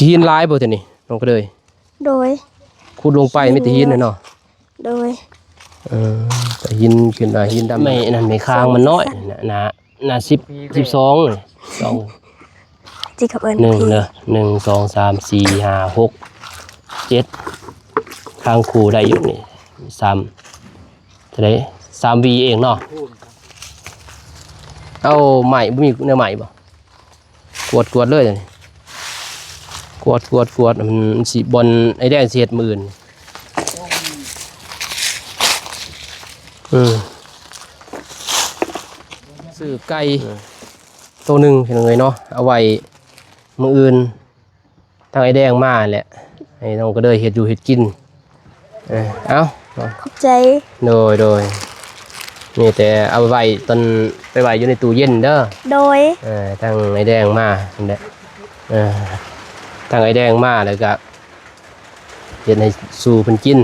ຫີນຫຼາຍບໍ່ເທື່ອນີ້ນ້ອງກະເດີຍ? ໂດຍ ຂຸດລົງໄປມີແຕ່ຫີນເນາະ. ໂດຍ ເອີ ແຕ່ຫີນຂຶ້ນມາຫີນດຳ ໄມ້ນັ້ນໄມ້ຄາງມັນນ້ອຍ ໜ້າ ໜ້າສິບ ສິບສອງ ສອງ ຈິກັບເອີ້ນໜຶ່ງເດີ ໜຶ່ງ ສອງ ສາມ ສີ່ ຫ້າ ຫົກ ເຈັດ ຄາງຄູ່ໄດ້ຢູ່ນີ້ ສາມ ເທົ່າໃດ ສາມຫວີເອງເນາະ. ເອົາໄມ້ ບໍ່ມີແນວໄມ້ບໍ່? ກວດ ກວດເລີຍ ກວດ ກວດ ກວດ ມັນຊິ ບ່ອນອ້າຍແດງຊິເຮັດມື້ອື່ນ. ເອີ ຊື້ໄກ່ໂຕໜຶ່ງ ພີ່ນ້ອງເອີຍເນາະ ເອົາໄວ້ມື້ອື່ນ ທາງອ້າຍແດງມາແຫຼະ ໃຫ້ນ້ອງກະເດີຍເຮັດຢູ່ເຮັດກິນ. ເອີ ເອົາ ຂອບໃຈ. ໂດຍ ໂດຍ ມີແຕ່ເອົາໄວ້ຕອນໄປໄວ້ຢູ່ໃນຕູ້ເຢັນເດີ. ໂດຍ ເອີ ທາງອ້າຍແດງມາຫັ້ນແຫຼະ ເອີ ທາງອ້າຍແດງມາແລ້ວກະເຮັດໃຫ້ສູ່ເພິ່ນກິນ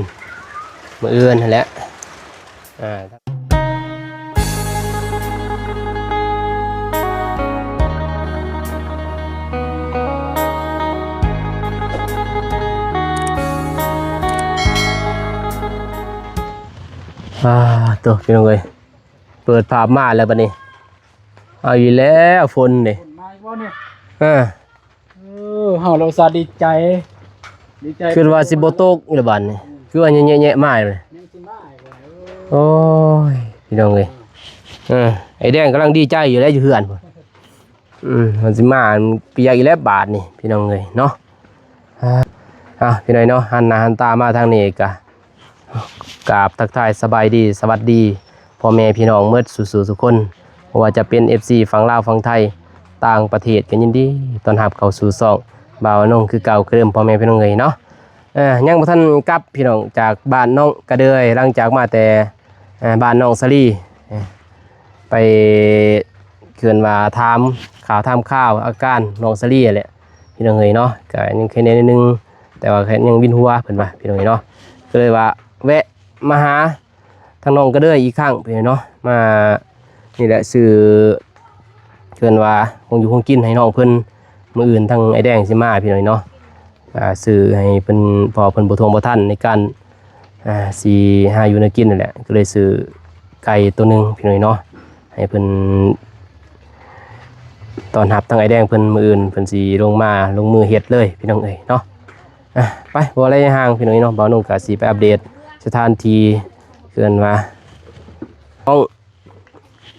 ມື້ອື່ນຫັ້ນແຫຼະ. ອ່າ ອ່າ ໂຕ ພີ່ນ້ອງເອີຍ ເປີດພາບມາແລ້ວບັດນີ້ ເອົາອີກແລ້ວ ຝົນນີ້ ຝົນມາອີກແລ້ວນີ້ ເອີ. ເອີ ເຮົາລະອຸດສ່າດີໃຈ ດີໃຈ ຄິດວ່າຊິບໍ່ຕົກແລ້ວບາດນີ້ ອືມ ຄືວ່າແຍະໆມາເລີຍ ຍັງຊິມາອີກແລ້ວ. ໂອ້ຍ ພີ່ນ້ອງເອີຍ ເອີ ອ້າຍແດງກຳລັງດີໃຈຢູ່ແລ້ວຢູ່ເຮືອນພຸ້ນ ອືມ ມັນຊິມາປຽກອີກແລ້ວບາດນີ້ ພີ່ນ້ອງເອີຍເນາະ. ອ່າ ອ່າ ພີ່ນ້ອງເນາະ ຫັນໜ້າຫັນຕາມາທາງນີ້ກະ ກາບທັກທາຍສະບາຍດີ ສະຫວັດດີພໍ່ແມ່ພີ່ນ້ອງໝົດສູ່ໆທຸກຄົນ ບໍ່ວ່າຈະເປັນເອັຟຊີຝັ່ງລາວຝັ່ງໄທ ຕ່າງປະເທດ ກໍຍິນດີຕ້ອນຮັບເຂົ້າສູ່ຊ່ອງບ່າວນງຄືເກົ່າຄືເດີມ ພໍ່ແມ່ພີ່ນ້ອງເອີຍເນາະ. ເອີ ຍັງບໍ່ທັນກັບພີ່ນ້ອງ ຈາກບ້ານນ້ອງກະເດີຍ ຫຼັງຈາກມາແຕ່ ເອີ ບ້ານນ້ອງສາລີ ເອີ ໄປ ເອີ້ນວ່າຖາມຂ່າວຖາມຄາວອາການນ້ອງສາລີຫັ້ນແຫຼະ ພີ່ນ້ອງເອີຍເນາະ ກະຍັງໄຄແນ່ໜ້ອຍໜຶ່ງ ແຕ່ວ່າຍັງວິນຫົວເພິ່ນວ່າ ພີ່ນ້ອງເອີຍເນາະ ກໍເລີຍວ່າແວະມາຫາທາງນ້ອງກະເດີຍອີກຄັ້ງ ພີ່ນ້ອງເນາະ ມານີ້ແຫຼະ ຊື້ ເອີ້ນວ່າຂອງຢູ່ຂອງກິນໃຫ້ນ້ອງເພິ່ນ ມື້ອື່ນທາງອ້າຍແດງຊິມາ ພີ່ນ້ອງເນາະ ອ່າ ຊື້ໃຫ້ເພິ່ນ ເພາະວ່າເພິ່ນບໍ່ທ່ວງບໍ່ທັນໃນການ ອ່າ ຊິຫາຢູ່ແນວກິນນັ້ນແຫຼະ ກໍເລີຍຊື້ໄກ່ໂຕໜຶ່ງ ພີ່ນ້ອງເນາະ ໃຫ້ເພິ່ນ ຕ້ອນຮັບທາງອ້າຍແດງເພິ່ນ ມື້ອື່ນເພິ່ນຊິລົງມາລົງມືເຮັດເລີຍ ພີ່ນ້ອງເອີຍເນາະ. ອ່ະ ໄປ ບໍ່ໄດ້ຫ່າງ ພີ່ນ້ອງເນາະ ບ່າວນງກະຊິໄປອັບເດດສະຖານທີ່ ເອີ້ນວ່າ ຫ້ອງ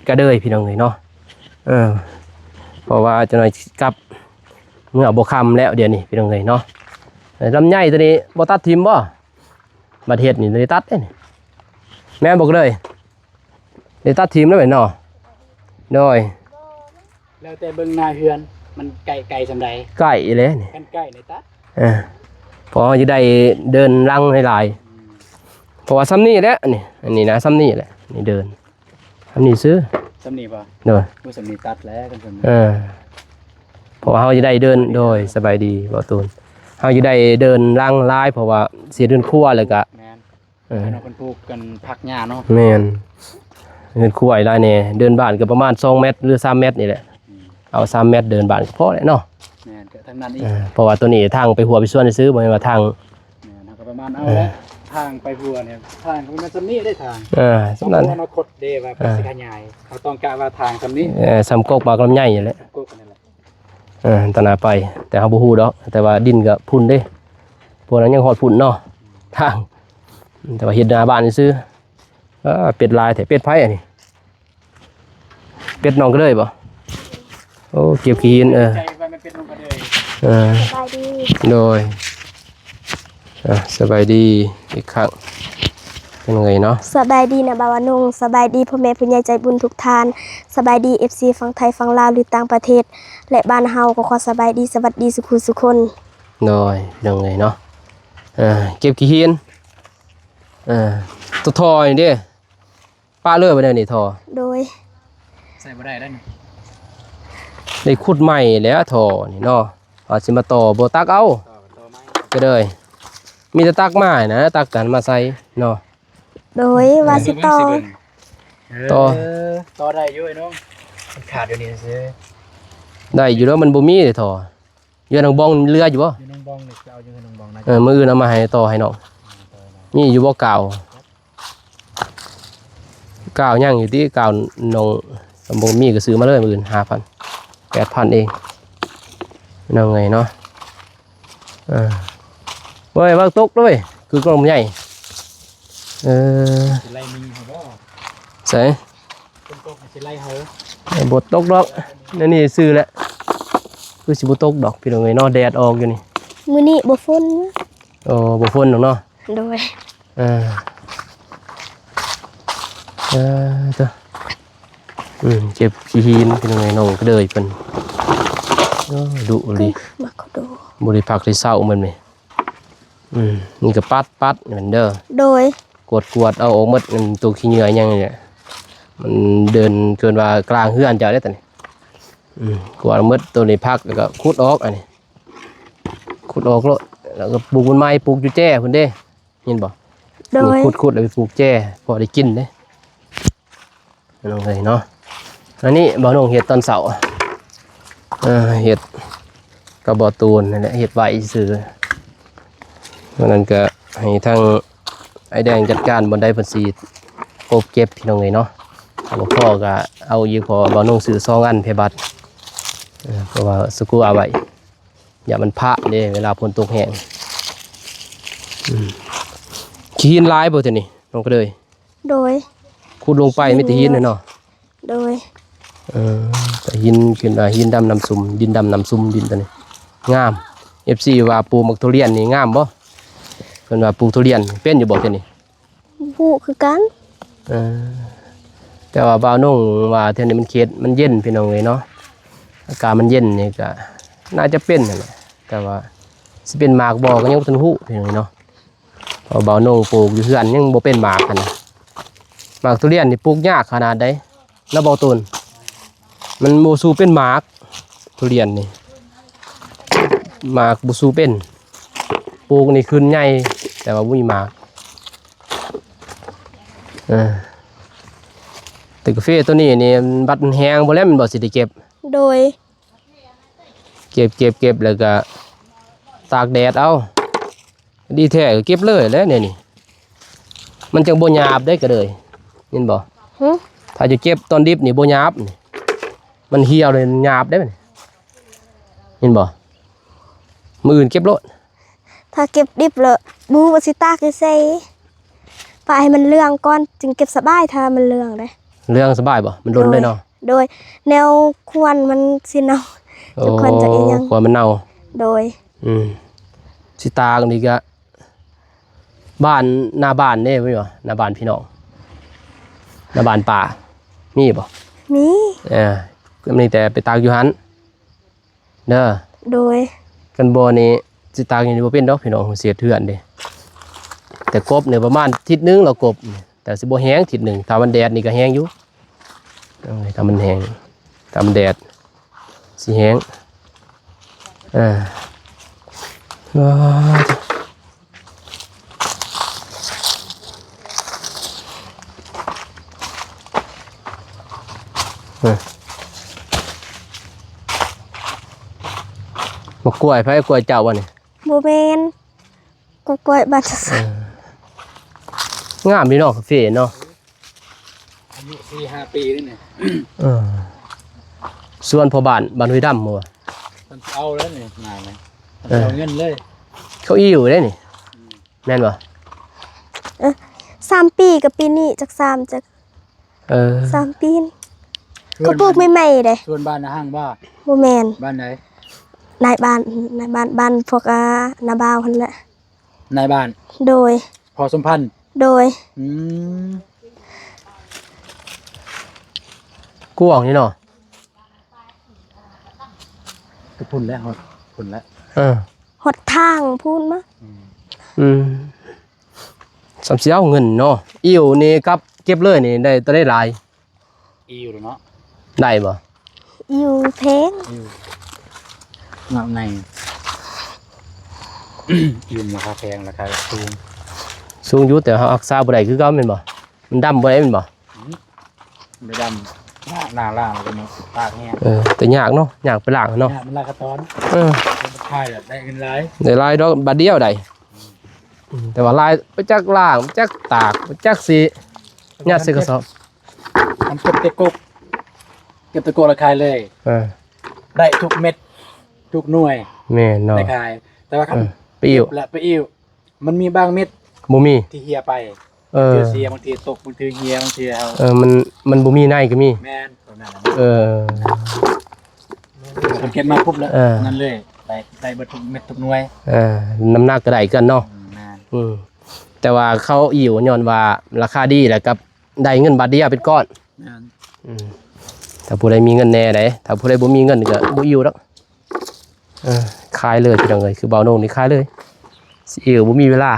ກະເດີຍ ພີ່ນ້ອງເອີຍເນາະ ເອີ ເພາະວ່າຈັກໜ້ອຍຊິກັບ ເມື່ອບໍ່ຄ່ຳແລ້ວດຽວນີ້ ພີ່ນ້ອງເອີຍເນາະ. ເອີ ລຳໄຍໂຕນີ້ບໍ່ຕັດຖິ້ມບໍ່? ບັດເຮັດນີ້ໄດ້ຕັດເດ້ນີ້ ແມ່ນບໍ່ເລີຍ? ໄດ້ຕັດຖິ້ມແລ້ວແມ່ນເນາະ. ໂດຍ ແລ້ວແຕ່ເບິ່ງໜ້າເຮືອນ ມັນໄກ ໄກສ່ຳໃດ? ໄກແຫຼະນີ້ ຄັນໄກນີ້ຕັດ ເອີ ເພາະເຮົາຈະໄດ້ເດີ່ນຫຼັງຫຼາຍໆ ອືມ ເພາະວ່າສ່ຳນີ້ແຫຼະນີ້ ອັນນີ້ນະ ສ່ຳນີ້ແຫຼະນີ້ເດີ່ນ ສ່ຳນີ້ຊື່ ສ່ຳນີ້ບໍ່? ໂດຍ ໂອ້ ສ່ຳນີ້ຕັດແລ້ວ ເອີ ເພາະວ່າເຮົາຈະໄດ້ເດີ່ນ ໂດຍ ສະບາຍດີບໍ່ຕູນ ເຮົາຈະໄດ້ເດີ່ນຫຼັງຫຼາຍ ເພາະວ່າຊິເດີ່ນຄົວ ແລ້ວກະ ແມ່ນ ເອີ ເພິ່ນປູກກັນຜັກຫຍ້າເນາະ ແມ່ນ ເດີ່ນຄົວຫຼາຍແດ່ ເດີ່ນບ້ານກໍປະມານສອງແມັດ ຫຼື ສາມແມັດນີ້ແຫຼະ ອືມ ເອົາສາມແມັດເດີ່ນບ້ານກໍພໍແລ້ວເນາະ ແມ່ນ ກໍທາງນັ້ນອີກ ເອີ ເພາະວ່າໂຕນີ້ທາງໄປຮົ້ວໄປສວນຊື່ໆ ບໍ່ແມ່ນວ່າທາງ ແມ່ນ ເຮົາກໍປະມານເອົາແຫຼະ ເອີ ທາງໄປຮົ້ວນີ້ ທາງກໍປະມານສ່ຳນີ້ເດ້ທາງ ເອີ ສ່ຳນັ້ນ ອະນາຄົດເດ້ວ່າ ເອີ ເພິ່ນຊິຂະຫຍາຍ ເຮົາຕ້ອງກະວ່າທາງສ່ຳນີ້ ເອີ ສ່ຳກົກໝາກລຳໄຍຫັ້ນແຫຼະ ສ່ຳກົກຫັ້ນແຫຼະ ເອີ ຕາໜ້າໄປ ແຕ່ເຮົາບໍ່ຮູ້ດອກ ແຕ່ວ່າດິນກໍພຸ້ນເດ້ ພວກນັ້ນຍັງຮອດພຸ້ນເນາະ ທາງ ແຕ່ວ່າເຮັດໜ້າບ້ານຊື່ໆ ເອີ ເປັດຫຼາຍແທ້ ເປັດໃຜອັນນີ້? ເປັດນ້ອງກະເດີຍບໍ່? ໂອ້ ເກັບຂີ້ຫີນ ເອີ ໃຈວ່າມັນເປັດນ້ອງກະເດີຍ ເອີ ສະບາຍດີ ໂດຍ ອ່າ ສະບາຍດີອີກຄັ້ງ ເປັນໄງເນາະ? ສະບາຍດີນະບ່າວອານົງ ສະບາຍດີພໍ່ແມ່ຜູ້ໃຫຍ່ໃຈບຸນທຸກທ່ານ ສະບາຍດີເອັຟຊີຝັ່ງໄທຝັ່ງລາວ ຫຼື ຕ່າງປະເທດ ແລະ ບ້ານເຮົາກໍຂໍສະບາຍດີ ສະຫວັດດີສູ່ຜູ້ສູ່ຄົນ ໂດຍ ເປັນໄງເນາະ? ເອີ ເກັບຂີ້ຫີນ ເອີ ໂຕທໍ່ນີ້ເດ້ ປະເລີຍບໍ່ໄດ້ນີ້ທໍ່ ໂດຍ ໃສ່ບໍ່ໄດ້ແລ້ວນີ້ ໄດ້ຂຸດໃໝ່ແລ້ວທໍ່ນີ້ເນາະ ວ່າຊິມາຕໍ່ບໍ່ຕັກເອົາ ຕໍ່ ຕໍ່ໃໝ່ ກະເດີຍ ມີແຕ່ຕັກມານະ ຕັກກັນມາໃສ່ເນາະ ໂດຍ ວ່າຊິຕໍ່ ເອີ ຕໍ່ ຕໍ່ໄດ້ຢູ່ເນາະ ມັນຂາດຢູ່ນີ້ຊື່ ໄດ້ຢູ່ແລ້ວ ມັນບໍ່ມີເດ້ທໍ່ ຢູ່ທາງບ່ອງເຫຼືອຢູ່ບໍ່? ບອງນີ້ຈະເອົາຢູ່ໃຫ້ນ້ອງບອງນະ. ເອີ ມື້ອື່ນເອົາມາໃຫ້ຕໍ່ໃຫ້ນ້ອງ. ອ່າ ຕໍ່ໃຫ້ນ້ອງ. ມີຢູ່ບໍ່ກາວ? ກາວຍັງຢູ່ຕິ ກາວນ້ອງ ຄັນບໍ່ມີກໍຊື້ມາເລີຍມື້ອື່ນ ຫ້າພັນ ແປດພັນເອງ ນ້ອງເອີຍເນາະ. ເອີ ໂອ້ຍ ເບິ່ງຕົກເດ້ຍ ຄືກອງໃຫຍ່. ເອີ ຊິໄລ່ມີເຮົາບໍ່? ໃສ? ຝົນຕົກຊິໄລ່ເຮົາ. ບໍ່ຕົກດອກ ແນວນີ້ຊື່ແຫຼະ ຄືຊິບໍ່ຕົກດອກ ພີ່ນ້ອງເອີຍເນາະ ແດດອອກຢູ່ນີ້. ມື້ນີ້ບໍ່ຝົນ. ໂອ້ ບໍ່ຝົນດອກເນາະ. ໂດຍ. ເອີ ເອີ ເດີ ອືມ ເກັບຂີ້ຫີນ ພີ່ນ້ອງເອີຍ ນ້ອງກະເດີຍເພິ່ນ. ໂອ້ ດຸອີ່ຫຼີ ບໍ່ໄດ້ພັກໄດ້ເຊົາມື້ນີ້. ອືມ ນີ້ກໍປັດ ປັດແມ່ນເດີ. ໂດຍ. ກວດ ກວດເອົາອອກໝົດ ອັນໂຕຂີ້ເຫຍື້ອຫຍັງນີ້ແຫຼະ ມັນເດີນເກີນວ່າກາງເຮືອນເຈົ້າເດ້ຕອນນີ້. ອືມ ກວດເອົາໝົດ ໂຕນີ້ພັກ ແລ້ວກໍຂຸດອອກ ອັນນີ້ຂຸດອອກໂລດ ແລ້ວກໍປູກມັນໃໝ່ ປູກຢູ່ແຈພຸ້ນເດ້ ເຫັນບໍ່? ໂດຍ. ຂຸດໆ ແລ້ວໄປປູກແຈ ພໍໄດ້ກິນເດ້ ພີ່ນ້ອງເອີຍເນາະ. ອັນນີ້ບ່າວນົງເຮັດຕອນເຊົ້າ ເອີ ເຮັດກັບບ່າວຕູນນັ້ນແຫຼະ ເຮັດໄວ້ຊື່. ເພາະນັ້ນກໍໃຫ້ທາງອ້າຍແດງຈັດການບ່ອນໃດເພິ່ນຊິກົບເກັບ ພີ່ນ້ອງເອີຍເນາະ. ຖ້າບໍ່ພໍກໍເອົາອີກ ເພາະວ່າບ່າວນົງຊື້ສອງອັນ ເພບັດ ເອີ ເພາະວ່າສະກູອາໄວ້ ຢ້ານມັນພະເດ້ ເວລາຝົນຕົກແຮງ. ອືມ ຂີ້ຫີນຫຼາຍບໍ່ເທື່ອນີ້ ນ້ອງກະເດີຍ? ໂດຍ. ຂຸດລົງໄປມີແຕ່ຫີນເນາະ. ໂດຍ. ເອີ ແຕ່ຫີນ ຂຶ້ນວ່າຫີນດຳນ້ຳຊຸ່ມ ດິນດຳນ້ຳຊຸ່ມ ດິນຕົວນີ້ງາມ. ເອັຟຊີ ວ່າປູກໝາກທຸລຽນນີ້ງາມບໍ່? ເພິ່ນວ່າປູກທຸລຽນເປັນຢູ່ບໍ່ເທື່ອນີ້? ບໍ່ຮູ້ຄືກັນ. ເອີ ແຕ່ວ່າບ່າວນົງວ່າແຖວນີ້ມັນເຂດມັນເຢັນ ພີ່ນ້ອງເອີຍເນາະ ອາກາດມັນເຢັນນີ້ກໍໜ້າຈະເປັນຫັ້ນແຫຼະ ແຕ່ວ່າຊິເປັນໝາກບໍ່ກໍຍັງບໍ່ທັນຮູ້ ພີ່ນ້ອງເອີຍເນາະ. ເພາະບ່າວນົງປູກຢູ່ເຮືອນຍັງບໍ່ເປັນໝາກຫັ້ນນະ. ໝາກທຸລຽນນີ້ປູກຍາກຂະໜາດໃດ ນະ ບ່າວຕູນ? ມັນບໍ່ສູ້ເປັນໝາກ ທຸລຽນນີ້ ໝາກບໍ່ສູ້ເປັນ. ປູກນີ້ຂຶ້ນໃຫຍ່ ແຕ່ວ່າບໍ່ມີໝາກ. ເອີ ແຕ່ກາເຟໂຕນີ້ນີ້ ບັດມັນແຫ້ງບໍ່ແລ້ວແມ່ນບໍ່ ຊິໄດ້ເກັບ? ໂດຍ. ເກັບ ເກັບ ເກັບ ແລ້ວກະຕາກແດດເອົາ. ດີແທ້ກໍເກັບເລີຍແຫຼະແນວນີ້ ມັນຈັ່ງບໍ່ຫຍາບເດ້ກະເດີຍ ເຫັນບໍ່? ຫຶ? ຖ້າຈະເກັບຕອນດິບນີ້ບໍ່ຫຍາບນີ້ ມັນຫ່ຽວເລີຍຫຍາບເດ້ ເຫັນບໍ່? ມື້ອື່ນເກັບໂລດ. ຖ້າເກັບດິບແລ້ວບໍ່ຮູ້ວ່າຊິຕາກຢູ່ໃສ ປະໃຫ້ມັນເຫຼືອງກ່ອນຈຶ່ງເກັບສະບາຍ ຖ້າມັນເຫຼືອງເດ້. ເຫຼືອງສະບາຍບໍ່? ມັນດົນເດ້ເນາະ. ໂດຍ. ແນວຄວັນມັນຊິເນົ່າ. ໂອ້ ຄວັນຈະອີຫຍັງ? ຄວັນມັນເນົ່າ. ໂດຍ. ອືມ ຊິຕາກນີ້ກະ ບ້ານ ໜ້າບ້ານເດ້ ມີບໍ່? ໜ້າບ້ານພີ່ນ້ອງ ໜ້າບ້ານປ້າ ມີບໍ່? ມີ. ເອີ ມີແຕ່ໄປຕາກຢູ່ຫັ້ນເດີ. ໂດຍ. ຄັນບໍ່ນີ້ຊິຕາກຢູ່ນີ້ບໍ່ເປັນດອກພີ່ນ້ອງ ເສດເຮືອນເດ້. ແຕ່ກົບນີ້ປະມານທິດໜຶ່ງແລ້ວ ກົບ ແຕ່ຊິບໍ່ແຫ້ງທິດໜຶ່ງ ຖ້າມັນແດດນີ້ກະແຫ້ງຢູ່. ເອີ ຖ້າມັນແຫ້ງ ຖ້າມັນແດດຊິແຫ້ງ. ເອີ ວ້າ ເອີ ໝາກກ້ວຍໃຜ? ກ້ວຍເຈົ້າບໍ່ນີ້? ບໍ່ແມ່ນ. ກໍກ້ວຍບ້ານ ເອີ ງາມດີເນາະ ກາເຟເນາະ. ອາຍຸສີ່ຫ້າປີນີ້. ເອີ ສວນພໍ່ບ້ານ ບ້ານຫ້ວຍດຳບໍ່ວະ? ເພິ່ນເອົາແລ້ວນີ້ ນານະ ເອີ ເພິ່ນເອົາເງິນເລີຍ. ເຂົາອີ່ຢູ່ເດ້ນີ້. ອືມ ແມ່ນບໍ່? ເອີ ສາມປີ ກັບປີນີ້ຈັກສາມຈັກ ເອີ ສາມປີ. ເຂົາປູກໃໝ່ໆເດ້. ສວນບ້ານນາຮັງບໍ່? ບໍ່ແມ່ນ. ບ້ານໃດ? ນາຍບ້ານ ນາຍບ້ານ ບ້ານພວກ ອາ ນາບ່າວຫັ້ນແຫຼະ. ນາຍບ້ານ? ໂດຍ. ພໍ່ສົມພັນ? ໂດຍ. ອືມ ກວ້າງນີ້ເນາະ. ກໍພຸ້ນແຫຼະ ຮອດພຸ້ນແຫຼະ. ເອີ ຮອດທາງພຸ້ນມາ. ອືມ ອືມ ສ່ຳຊິເອົາເງິນເນາະ. ອີ່ວນີ້ກັບເກັບເລີຍນີ້ ໄດ້ ໄດ້ຫຼາຍ? ອີ່ວເນາະ ໄດ້ບໍ່? ອີ່ວແພງ. ອີ່ວງາມໃນ ອີ່ວລາຄາແພງ ລາຄາສູງ. ສູງຢູ່ ແຕ່ເຮົາຮັກສາບໍ່ໄດ້ຄືເກົ່າແມ່ນບໍ່? ມັນດຳບໍ່ໄດ້ແມ່ນບໍ່? ອືມ ໄດ້ດຳ ລ້າງ ລ້າງ ລ້າງ ແລ້ວກໍມາຕາກແຫ້ງ. ເອີ ແຕ່ຍາກເນາະ ຍາກໄປລ້າງເນາະ. ຍາກ ມັນຫຼາຍຂັ້ນຕອນ. ເອີ ຂາຍແລ້ວໄດ້ເງິນຫຼາຍ ໄດ້ຫຼາຍດອກ ບາດດຽວໄດ້ ອືມ ແຕ່ວ່າຫຼາຍ ບໍ່ຈັກລ້າງ ບໍ່ຈັກຕາກ ບໍ່ຈັກຊິຍັດໃສ່ກະສອບ ມັນເກັບແຕ່ກົກ ເກັບແຕ່ກົກແລ້ວຂາຍເລີຍ ເອີ ໄດ້ທຸກເມັດ ທຸກໜ່ວຍ ແມ່ນເນາະ ໄດ້ຂາຍ ແຕ່ວ່າຄັນ ເອີ ໄປອີກ ເກັບແລ້ວໄປອີກ ມັນມີບາງເມັດ ບໍ່ມີ ທີ່ເຫ່ຍໄປ ເອີ ບາງເທື່ອເສຍ ບາງເທື່ອຕົກ ບາງເທື່ອເຫ່ຍ ບາງເທື່ອເຮົາ ເອີ ມັນ ມັນບໍ່ມີໃນກໍມີ ແມ່ນ ປະມານນັ້ນ ເອີ ເກັບມາປຸບແລ້ວ ເອີ ນັ້ນເລີຍ ໄດ້ ໄດ້ເບິດທຸກເມັດທຸກໜ່ວຍ ເອີ ນ້ຳໜັກກໍໄດ້ຄືກັນເນາະ ອືມ ແມ່ນ ອືມ ແຕ່ວ່າເຂົາອີ່ວຍ້ອນວ່າລາຄາດີ ແລ້ວກໍໄດ້ເງິນບາດດຽວເປັນກ້ອນ ແມ່ນ ອືມ ຖ້າຜູ້ໃດມີເງິນແດ່ໃດ ຖ້າຜູ້ໃດບໍ່ມີເງິນກໍບໍ່ອີ່ວດອກ ເອີ ຂາຍເລີຍພີ່ນ້ອງເອີຍ ຄືບ່າວໂໜ່ງນີ້ຂາຍເລີຍ ຊິອີ່ວບໍ່ມີເວລາ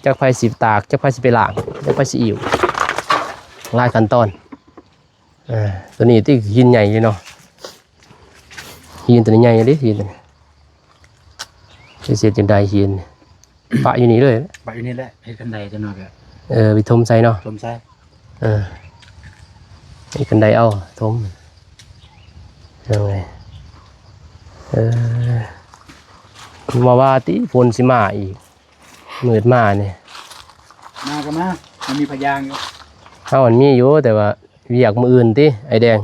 ຈັກໃຜຊິຕາກ ຈັກໃຜຊິໄປລ້າງ ຈັກໃຜຊິອີ່ວ ຫຼາຍຂັ້ນຕອນ ເອີ ຕົວນີ້ຕິ ຫີນໃຫຍ່ຢູ່ເນາະ ຫີນຕົວນີ້ໃຫຍ່ເດ້ ຫີນຕົວນີ້ ຊິເຮັດຈັ່ງໃດຫີນ ປະຢູ່ນີ້ເລີຍ ປະຢູ່ນີ້ແຫຼະ ເຮັດຄັນໄດຈັກໜ່ອຍກໍ ເອີ ໄປຖົມໃສ່ເນາະ ຖົມໃສ່ ເອີ ເຮັດຄັນໄດເອົາຖົມ ເອີ ມາວ່າຕິຝົນຊິມາອີກ ມືດມານີ້ ມາກໍມາ ມັນມີພະຍາງຢູ່ ເຮົາມັນມີຢູ່ ແຕ່ວ່າວຽກມື້ອື່ນຕິ ອ້າຍແດງ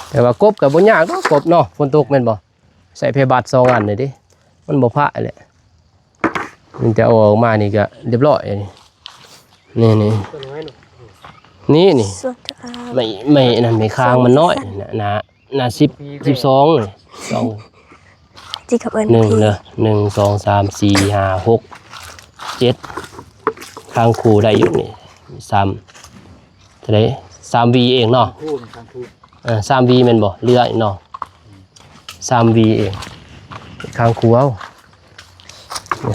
ແຕ່ວ່າກົບກໍບໍ່ຍາກດອກ ກົບເນາະ ຝົນຕົກແມ່ນບໍ່? ໃສ່ແພບັດສອງອັນນີ້ເດ້ ມັນບໍ່ພະແຫຼະ ມັນຈະເອົາອອກມານີ້ກະລຽບຮ້ອຍ ນີ້ ນີ້ ນີ້ ນີ້ ໄມ້ ໄມ້ນັ້ນ ໄມ້ຄາງມັນນ້ອຍ ໜ້າ ໜ້າສິບ ສິບສອງ ສອງ ຈິກັບເອີ້ນ ໜຶ່ງເດີ ໜຶ່ງ ສອງ ສາມ ສີ່ ຫ້າ ຫົກ ເຈັດ ຄາງຄູ່ໄດ້ຢູ່ນີ້ ສາມ ເທົ່າໃດ ສາມຫວີເອງເນາະ ຄາງຄູ່ ຄາງຄູ່ ເອີ ສາມຫວີແມ່ນບໍ່? ເຫຼືອອີກເນາະ ສາມຫວີເອງ ຄາງຄູ່ເອົາ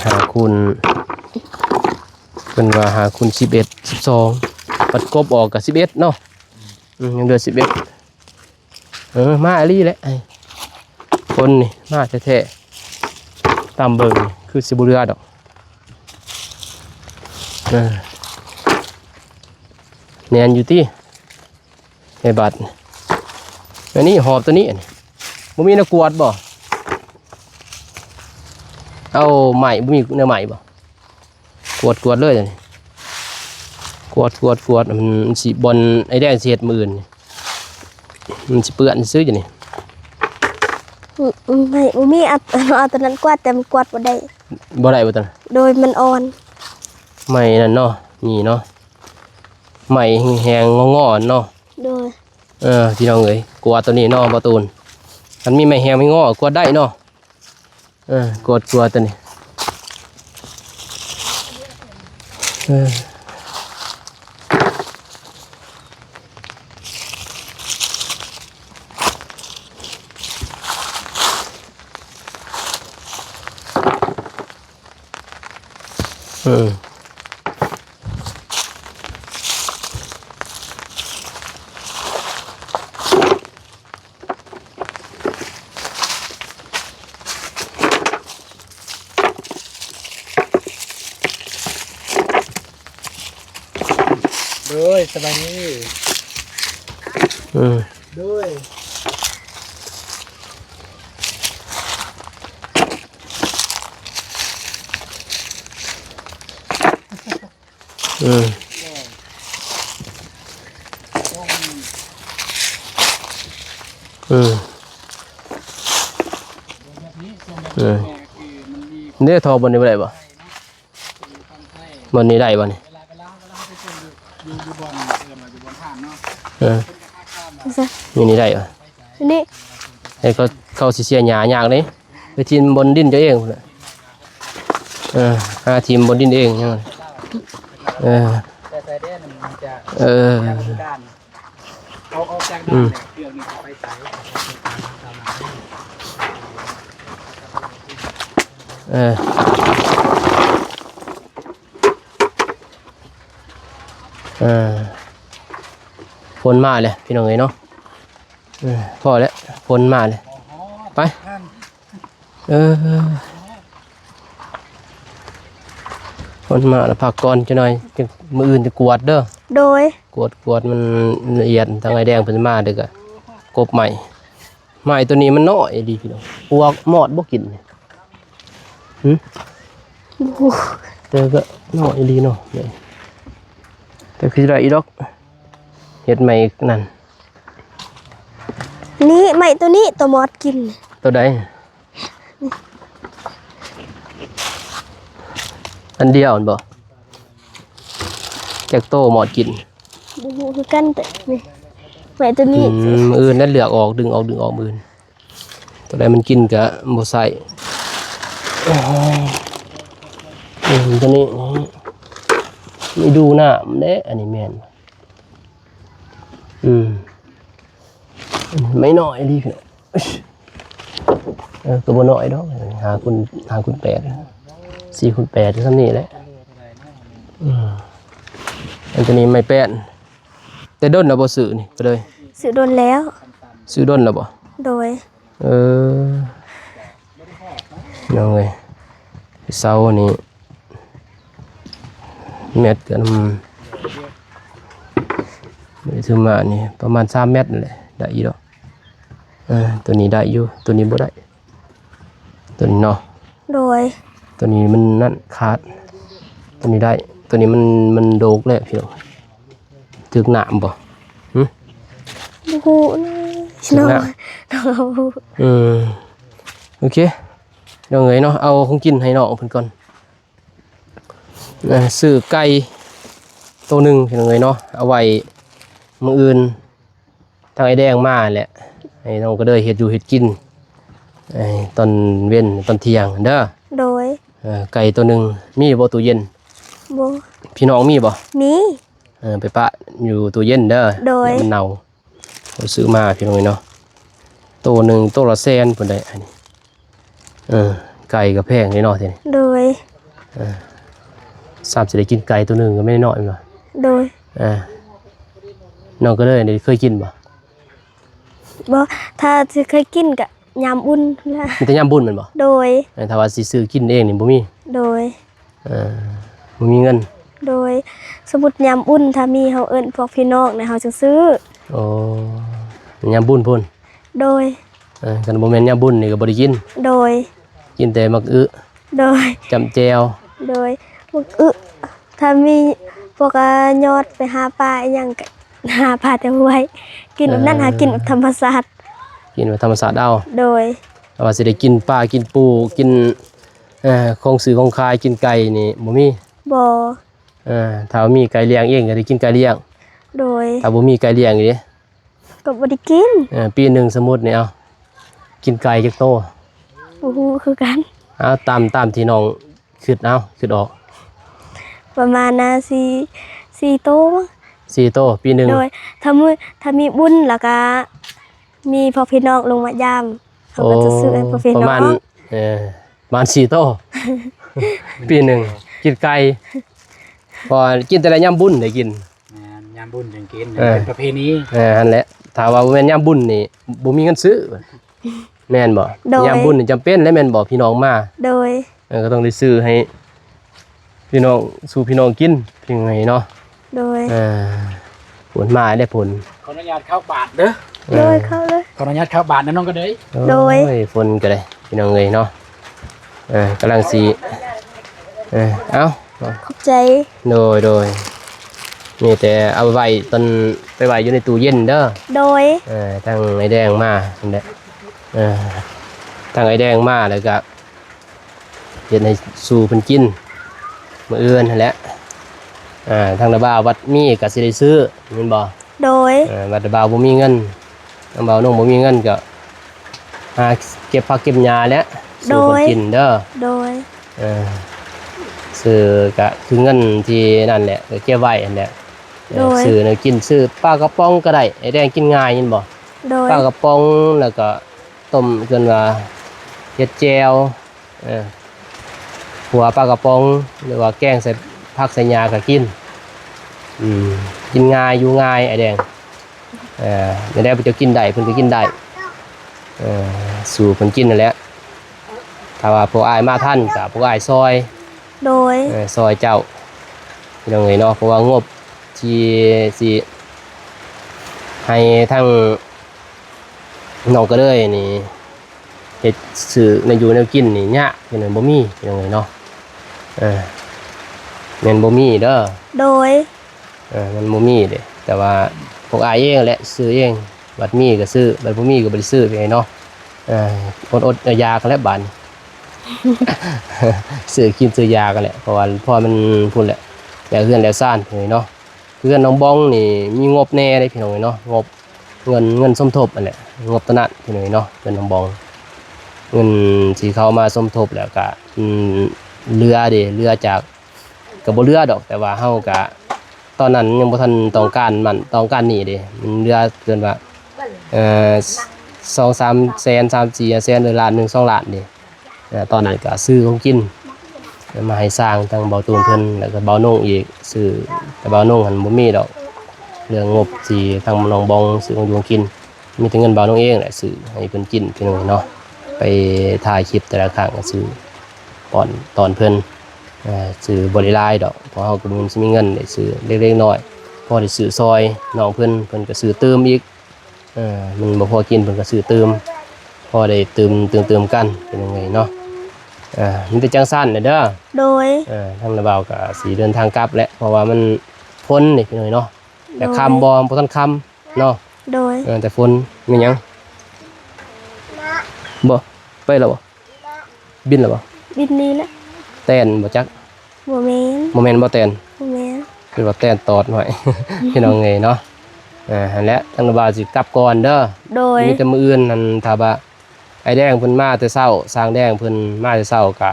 ຫ້າຄູນ ເພິ່ນວ່າຫ້າຄູນສິບເອັດ ສິບສອງ ບັດກົບອອກກໍສິບເອັດເນາະ ອືມ ຍັງເຫຼືອສິບເອັດ ເອີ ມາອີ່ຫຼີແຫຼະ ຄົນນີ້ມາແທ້ໆ ຕາມເບິ່ງນີ້ຄືຊິບໍ່ເຫຼືອດອກ ເອີ ແໜ້ນຢູ່ຕິ ໃນບັດ ອັນນີ້ຫອບຕົວນີ້ ອັນນີ້ບໍ່ມີແນວກວດບໍ່? ເອົາໄມ້ ບໍ່ມີແນວໄມ້ບໍ່? ກວດ ກວດເລີຍ ອັນນີ້ ກວດ ກວດ ກວດ ມັນຊິ ບ່ອນອ້າຍແດງຊິເຮັດມື້ອື່ນນີ້ ມັນຊິເປື້ອນຊື່ຢູ່ນີ້ ອື ອື ໄມ້ບໍ່ມີ ເອົາ ເອົາຕົວນັ້ນກວດ ແຕ່ມັນກວດບໍ່ໄດ້ ບໍ່ໄດ້ບໍ່ຕົວນັ້ນ? ໂດຍ ມັນອ່ອນ ໄມ້ນັ້ນເນາະ ນີ້ເນາະ ໄມ້ແຮງໆ ງໍໆ ເນາະ ໂດຍ ເອີ ພີ່ນ້ອງເອີຍ ກວດຕົວນີ້ເນາະ ບໍ່ຕູນ ຄັນມີໄມ້ແຮງໄມ້ງໍກວດໄດ້ເນາະ ເອີ ກວດ ກວດຕົວນີ້ ເອີ ເອີ ໂດຍ ສະບາຍດີ ເອີ ໂດຍ ເອີ ເອີ ເອີ ເດ້ ທໍ່ບ່ອນນີ້ບໍ່ໄດ້ບໍ່? ບ່ອນນີ້ໄດ້ບໍ່ນີ້? ເອີ ຢູ່ນີ້ໄດ້ບໍ່? ນີ້ ໃຫ້ເຂົາ ເຂົາຊິເສຍຫຍ້າຍາກເດ້ ໄປຖິ້ມບ່ອນດິນເຈົ້າເອງພຸ້ນແຫຼະ ເອີ ຫາຖິ້ມບ່ອນດິນເອງຫຍັງ ເອີ ເອີ ເອົາອອກຈາກ ອືມ ເຄື່ອງນີ້ໄປໃສ ເອີ ເອີ ຝົນມາແລ້ວ ພີ່ນ້ອງເອີຍເນາະ ເອີ ພໍແລ້ວ ຝົນມາແລ້ວ ໄປ ເອີ ຝົນມາແລ້ວ ພັກກ່ອນຈັກໜ່ອຍ ຈັ່ງ ມື້ອື່ນຈະກວດເດີ ໂດຍ ກວດ ກວດມັນລະອຽດ ທາງອ້າຍແດງເພິ່ນມາເດີ ກະກົບໄມ້ ໄມ້ຕົວນີ້ມັນນ້ອຍອີ່ຫຼີພີ່ນ້ອງ ປວກມອດບໍ່ກິນນີ້? ຫຶ? ບໍ່ຮູ້ ແຕ່ກໍນ້ອຍອີ່ຫຼີເນາະ ແຕ່ຄືໄດ້ອີດອກ ເຮັດໃໝ່ນັ້ນ. ນີ້ ໄມ້ໂຕນີ້ ໂຕມອດກິນ ໂຕໃດ? ອັນດຽວຫັ້ນບໍ່? ຈັກໂຕມອດກິນ? ບໍ່ຮູ້ຄືກັນ ແຕ່ນີ້ ໄມ້ໂຕນີ້ ອືມ ມື້ອື່ນນັ້ນເລືອກອອກ ດຶງອອກ ດຶງອອກມື້ອື່ນ ໂຕໃດມັນກິນກະບໍ່ໃສ່. ອືມ ໂຕນີ້ ນີ້ດູນ້ຳເດ້ ອັນນີ້ແມ່ນ ອືມ ໄມ້ນ້ອຍອີ່ຫຼີພີ່ນ້ອງ. ເອີ ກໍບໍ່ນ້ອຍດອກ ຫ້າຄູນ ຫ້າຄູນແປດ ສີ່ຄູນແປດ ສ່ຳນີ້ແຫຼະ. ອືມ ອັນຕົວນີ້ໄມ້ແປ້ນ ແຕ່ດົນແລ້ວບໍ່ຊື້ນີ້ ກໍເລີຍ ຊື້ດົນແລ້ວ ຊື້ດົນແລ້ວບໍ່? ໂດຍ. ເອີ ນ້ອງເອີຍ ເສົານີ້ແມັດກໍນຳ ໄດ້ຖືມານີ້ປະມານສາມແມັດນັ້ນແຫຼະ ໄດ້ຢູ່ດອກ. ເອີ ຕົວນີ້ໄດ້ຢູ່ ຕົວນີ້ບໍ່ໄດ້ ຕົວນີ້ເນາະ. ໂດຍ. ຕົວນີ້ມັນນັ້ນຂາດ ຕົວນີ້ໄດ້ ຕົວນີ້ມັນ ມັນໂດກແລ້ວພີ່ນ້ອງ. ຖືກນ້ຳບໍ່? ຫຶ? ບໍ່ຮູ້ນະ ຖືກນ້ຳ ນ້ອງ ນ້ອງບໍ່ຮູ້. ອືມ ໂອເຄ ນ້ອງເອີຍເນາະ ເອົາຂອງກິນໃຫ້ນ້ອງເພິ່ນກ່ອນ. ເອີ ຊື້ໄກ່ໂຕໜຶ່ງພີ່ນ້ອງເອີຍເນາະ ເອົາໄວ້ມື້ອື່ນ ທາງອ້າຍແດງມາແຫຼະ ໃຫ້ນ້ອງກະເດີຍເຮັດຢູ່ເຮັດກິນ ເອີ ຕອນເວັນຕອນທ່ຽງເດີ. ໂດຍ. ເອີ ໄກ່ໂຕໜຶ່ງ ມີບໍ່ຕູ້ເຢັນ? ບໍ່. ພີ່ນ້ອງມີບໍ່? ມີ. ເອີ ໄປປະຢູ່ຕູ້ເຢັນເດີ. ໂດຍ. ມັນເນົ່າ ເຮົາຊື້ມາພີ່ນ້ອງເອີຍເນາະ ໂຕໜຶ່ງໂຕລະແສນພຸ້ນໃດ໋ ອັນນີ້. ເອີ ໄກ່ກໍແພງເດ້ເນາະ ເດນີ້. ໂດຍ. ເອີ ຊ້ຳຊິໄດ້ກິນໄກ່ໂຕໜຶ່ງກໍແມ່ນນ້ອຍແມ່ນບໍ່? ໂດຍ. ເອີ ນ້ອງກະເດີຍນີ້ເຄີຍກິນບໍ່? ບໍ່ ຖ້າຊິເຄີຍກິນກະຍາມບຸນພຸ້ນລະ. ມີແຕ່ຍາມບຸນແມ່ນບໍ່? ໂດຍ. ເອີ ຖ້າວ່າຊິຊື້ກິນເອງນີ້ບໍ່ມີ? ໂດຍ. ເອີ ບໍ່ມີເງິນ. ໂດຍ. ສົມມຸດຍາມບຸນ ຖ້າມີເຮົາເອີ້ນພວກພີ່ນ້ອງນະ ເຮົາຈຶ່ງຊື້. ໂອ້ ຍາມບຸນພຸ້ນ. ໂດຍ. ເອີ ຄັນບໍ່ແມ່ນຍາມບຸນນີ້ກໍບໍ່ໄດ້ກິນ. ໂດຍ. ກິນແຕ່ໝາກອຶ. ໂດຍ. ຈ້ຳແຈ່ວ. ໂດຍ. ໝາກອຶ ຖ້າມີພວກ ອາ ຍອດໄປຫາປາອີ່ຫຍັງກໍຫາປາແຕ່ຫ້ວຍ ກິນແບບນັ້ນ. ເອີ ຫາກິນແບບທຳມະຊາດ ກິນແບບທຳມະຊາດເອົາ. ໂດຍ. ແຕ່ວ່າຊິໄດ້ກິນປາ ກິນປູ ກິນ ເອີ ຂອງຊື້ຂອງຂາຍ ກິນໄກ່ນີ້ບໍ່ມີ? ບໍ່. ເອີ ຖ້າວ່າມີໄກ່ລ້ຽງເອງກໍໄດ້ກິນໄກ່ລ້ຽງ. ໂດຍ. ຖ້າບໍ່ມີໄກ່ລ້ຽງເດ? ກໍບໍ່ໄດ້ກິນ. ເອີ ປີໜຶ່ງສົມມຸດນີ້ ເອົາ ກິນໄກ່ຈັກໂຕ? ບໍ່ຮູ້ຄືກັນ. ເອົາ ຕາມ ຕາມທີ່ນ້ອງຄິດເອົາ ຄິດອອກ ປະມານນະ ສີ່ ສີ່ໂຕ. ສີ່ໂຕ ປີໜຶ່ງ. ໂດຍ. ຖ້າມື້ ຖ້າມີບຸນ ແລ້ວກະມີພວກພີ່ນ້ອງລົງມາຢາມ ເຮົາກໍຈະຊື້ໃຫ້ພວກພີ່ນ້ອງ. ໂອ້ ປະມານ ເອີ ປະມານສີ່ໂຕ ປີໜຶ່ງ ກິນໄກ່ ເພາະວ່າກິນແຕ່ລະຍາມບຸນໄດ້ກິນ. ແມ່ນ ຍາມບຸນຈຶ່ງກິນ. ເອີ ເປັນປະເພນີ. ເອີ ຫັ້ນແຫຼະ ຖ້າວ່າບໍ່ແມ່ນຍາມບຸນນີ້ ບໍ່ມີເງິນຊື້ ແມ່ນບໍ່? ໂດຍ. ຍາມບຸນນີ້ຈຳເປັນແຫຼະ ແມ່ນບໍ່? ພີ່ນ້ອງມາ. ໂດຍ. ເອີ ກໍຕ້ອງໄດ້ຊື້ໃຫ້ພີ່ນ້ອງ ສູ່ພີ່ນ້ອງກິນ ເປັນຫຍັງເນາະ. ໂດຍ. ເອີ ຝົນມາແລ້ວ ຝົນ. ຂໍອະນຸຍາດເຂົ້າບາດເດີ. ເອີ ໂດຍ ເຂົ້າເລີຍ. ຂໍອະນຸຍາດເຂົ້າບາດນະນ້ອງກະເດີຍ. ໂດຍ. ໂອ້ຍ ຝົນກໍໄດ້ ພີ່ນ້ອງເອີຍເນາະ. ເອີ ກຳລັງຊິ ເອີ ເອົາ ຂອບໃຈ. ໂດຍ ໂດຍ. ມີແຕ່ເອົາໄວ້ຕອນ ໄປໄວ້ຢູ່ໃນຕູ້ເຢັນເດີ. ໂດຍ. ເອີ ທາງອ້າຍແດງມາຫັ້ນແຫຼະ ເອີ ທາງອ້າຍແດງມາແລ້ວກະ ເຮັດໃຫ້ສູ່ເພິ່ນກິນມື້ອື່ນຫັ້ນແຫຼະ. ອ່າ ທາງນ້າບ່າວບັດມີກໍຊິໄດ້ຊື້ແມ່ນບໍ່? ໂດຍ. ເອີ ບັດນ້າບ່າວບໍ່ມີເງິນ ນ້າບ່າວນ້ອງບໍ່ມີເງິນກໍຫາເກັບຜັກເກັບຫຍ້າແຫຼະ ໂດຍ ສູ່ເພິ່ນກິນເດີ. ໂດຍ. ເອີ ຊື້ກໍຄືເງິນທີ່ນັ້ນແຫຼະ ກໍເກັບໄວ້ຫັ້ນແຫຼະ. ເອີ ໂດຍ. ຊື້ແນວກິນ ຊື້ປາກະປ໋ອງກໍໄດ້ ອ້າຍແດງກິນງ່າຍແມ່ນບໍ່? ໂດຍ. ປາກະປ໋ອງ ແລ້ວກໍ ຕົ້ມ ເອີ້ນວ່າເຮັດແຈ່ວ ເອີ ຂົ້ວປາກະປ໋ອງ ຫຼືວ່າແກງໃສ່ຜັກໃສ່ຫຍ້າກໍກິນ. ອືມ ກິນງ່າຍ ຢູ່ງ່າຍ ອ້າຍແດງ. ເອີ ແນວໃດພວກເຈົ້າກິນໄດ້ ເພິ່ນກໍກິນໄດ້. ເອີ ສູ່ເພິ່ນກິນຫັ້ນແຫຼະ ຖ້າວ່າພວກອ້າຍມາທັນກໍພວກອ້າຍຊ່ອຍ. ໂດຍ. ເອີ ຊ່ອຍເຈົ້າ ພີ່ນ້ອງເອີຍເນາະ ເພາະວ່າງົບທີ່ຊິໃຫ້ທາງ ນ້ອງກະເລີຍນີ້ ເຮັດຊື້ແນວຢູ່ແນວກິນນີ້ຍາກ ພີ່ນ້ອງ ບໍ່ມີ ພີ່ນ້ອງເອີຍເນາະ. ເອີ ແມ່ນບໍ່ມີເດີ. ໂດຍ. ເອີ ມັນບໍ່ມີເດ້ ແຕ່ວ່າພວກອ້າຍເອງແຫຼະຊື້ເອງ ບັດມີກໍຊື້ ບັດບໍ່ມີກໍບໍ່ໄດ້ຊື້ ພີ່ນ້ອງເນາະ. ເອີ ອົດໆຢາກໆຫັ້ນແຫຼະບາດນີ້ ຊື້ກິນຊື້ຢາກຫັ້ນແຫຼະ ເພາະວ່າພໍມັນພຸ້ນແຫຼະ ແລ້ວເຮືອນແລ້ວຊານ ພີ່ນ້ອງເນາະ. ເຮືອນນ້ອງບອງນີ້ມີງົບແດ່ເດ້ ພີ່ນ້ອງເອີຍເນາະ ງົບ ເງິນ ເງິນສົມທົບຫັ້ນແຫຼະ ງົບໂຕນັ້ນ ພີ່ນ້ອງເອີຍເນາະ. ເຮືອນນ້ອງບອງ ເງິນທີ່ເຂົາມາສົມທົບແລ້ວກະ ອືມ ເຫຼືອເດ້ ເຫຼືອຈາກ ກໍບໍ່ເຫຼືອດອກ ແຕ່ວ່າເຮົາກະ ຕອນນັ້ນຍັງບໍ່ທັນຕ້ອງການນັ້ນຕ້ອງການນີ້ເດ້ ມັນເຫຼືອເກີນວ່າ ເອີ ສອງສາມແສນ ສາມສີ່ແສນ ຫຼື ລ້ານໜຶ່ງ ສອງລ້ານເດ້. ເອີ ຕອນນັ້ນກໍຊື້ຂອງກິນມາໃຫ້ຊ່າງ ທັງເບົາຕູນເພິ່ນ ແລ້ວກໍເບົານົງອີກ ຊື້ ແຕ່ເບົານົງຫັ້ນບໍ່ມີດອກ ເລື່ອງງົບທີ່ທາງນ້ອງບອງຊື້ຂອງຢູ່ຂອງກິນ ມີແຕ່ເງິນເບົານົງເອງແຫຼະ ຊື້ໃຫ້ເພິ່ນກິນ ພີ່ນ້ອງເນາະ. ໄປຖ່າຍຄລິບແຕ່ລະຄັ້ງກໍຊື້ປ້ອນຕອນເພິ່ນ ເອີ ຊື້ບໍ່ໄດ້ຫຼາຍດອກ ເພາະເຮົາກໍບໍ່ມີເງິນໄດ້ຊື້ເລັກໆນ້ອຍໆ ພໍໄດ້ຊື້ຊ່ອຍນ້ອງເພິ່ນ ເພິ່ນກໍຊື້ຕື່ມອີກ. ເອີ ມັນບໍ່ພໍກິນ ເພິ່ນກໍຊື້ຕື່ມ ພໍໄດ້ຕື່ມ ຕື່ມໆກັນ ພີ່ນ້ອງເອີຍເນາະ. ເອີ ມີແຕ່ຈັ່ງຊັ້ນແຫຼະເດີ. ໂດຍ. ເອີ ທາງນ້າບ່າວກໍຊິເດີນທາງກັບແຫຼະ ເພາະວ່າມັນຝົນນີ້ ພີ່ນ້ອງເອີຍເນາະ. ແຕ່ ໂດຍ ຄ່ຳບໍ່? ບໍ່ທັນຄ່ຳເນາະ. ໂດຍ. ເອີ ແຕ່ຝົນ. ແມ່ນຫຍັງ? ບໍ່ ໄປແລ້ວບໍ່? ບິນແລ້ວບໍ່? ບິນນີ້ແຫຼະ. ແຕນບໍ່ຈັກ? ບໍ່ແມ່ນ. ບໍ່ແມ່ນບໍ່ແຕນ? ບໍ່ແມ່ນ. ຄືວ່າແຕນຕອດໜ້ອຍ ພີ່ນ້ອງເອີຍເນາະ. ເອີ ຫັ້ນແຫຼະ ທາງນ້າບ່າວຊິກັບກ່ອນເດີ. ໂດຍ. ມີແຕ່ມື້ອື່ນຫັ້ນ ຖ້າວ່າອ້າຍແດງເພິ່ນມາແຕ່ເຊົ້າ ຊ່າງແດງເພິ່ນມາແຕ່ເຊົ້າ ກະ